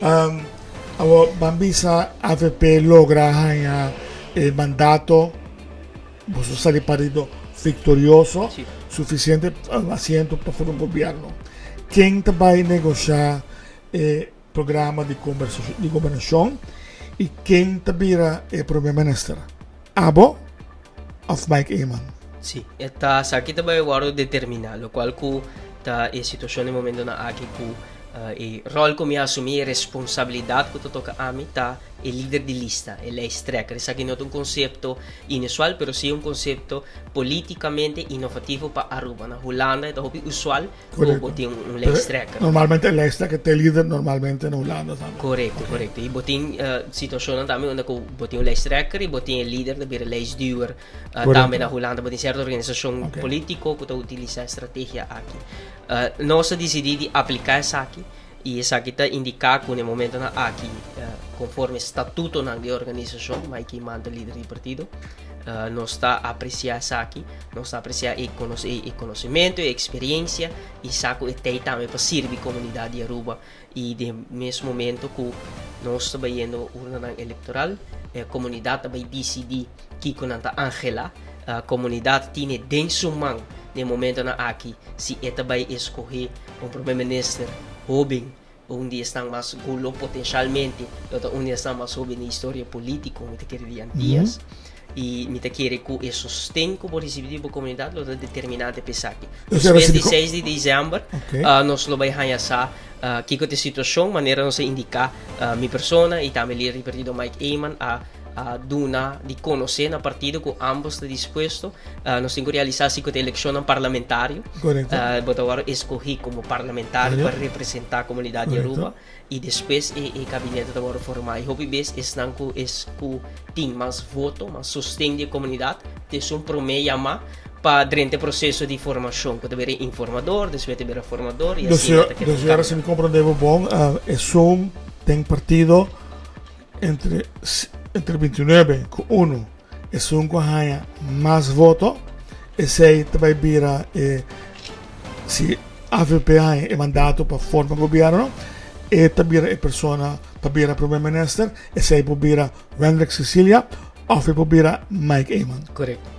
Um, awor, ban bisa AVP logra haña e mandato, boso sali partido victorioso, suficiente asiento pa forma un gobierno. Ken ta bai negocia e programa di di gobernacion y ken ta bira e prome minister? Abo of Mike Eman? Si, e ta esaki ta bai wordo determina, locual cu ta e situacion den momentonan aki cu e rol cu mi a asumi, e responsabilidad cu ta toca ami ta e lider di lista, e lijsttrekker. Esaki no ta un concepto inusual, pero si un concepto politicamente innovativo pa Aruba. Na Hulanda e ta hopi usual cu bo tin un lijsttrekker. Normalmente e lijsttrekker ta e lider normalmente na Hulanda tambe. Corecto, corecto. Y bo tin situacionnan tambe unda cu bo tin un lijsttrekker y bo tin e lider ta bira lijstduwer tambe na Hulanda. Bo tin cierto organisacion politico cu ta utilisa e strategia aki. Nos a dicidi di aplica esaki y esaki ta indica cu na e momentonan aki conforme statutonan di e organisacion, Mike Eman ta lider di partido, nos ta aprecia esaki, nos ta aprecia e conocimento, e experiencia y sa cu e tey tambe pa sirbi comunidad di Aruba y den mes momento cu nos ta bayendo urnanan electoral, e comunidad ta bay dicidi kico nan ta angela. Comunidad tine den su man den momentonan aki si e ta bay escoge un prome minister hoben, un di esnan mas cu lo potencialmente lo ta un di esnan mas hoben den historia politico, mi ta kere di Antillas, y mi ta kere cu e sosten cu bo ricibi di bo comunidad lo ta determinante pa esaki. Despues di seis di december nos lo bay haya sa kico ta e situacion, manera nos a indica mi persona y tambe lider di partido Mike Eman a a duna di conoce na partido cu ambos ta dispuesto. Nos tin cu realisa si cu ta eleccionnan parlamentario. Bo ta worde escogi como parlamentario pa representa comunidad di Aruba y despues e gabinete ta worde forma. Y hopi bes esnan cu es cu tin mas voto, mas sosten di e comunidad ta esun prome yama pa drenta e proceso di formacion cu ta bira informador, despues ta bira formador y asina ta keda. Dus yo ahora si mi comprende bo bon, esun den partido Entre entre 29 ku 1 esun ku haña mas voto esei ta bai bira e si avp haña e mandato pa forma gobierno e ta bira e persona pa bira primer minister esei por bira Wendrick Cecilia of e por bira Mike Eman. Correcto.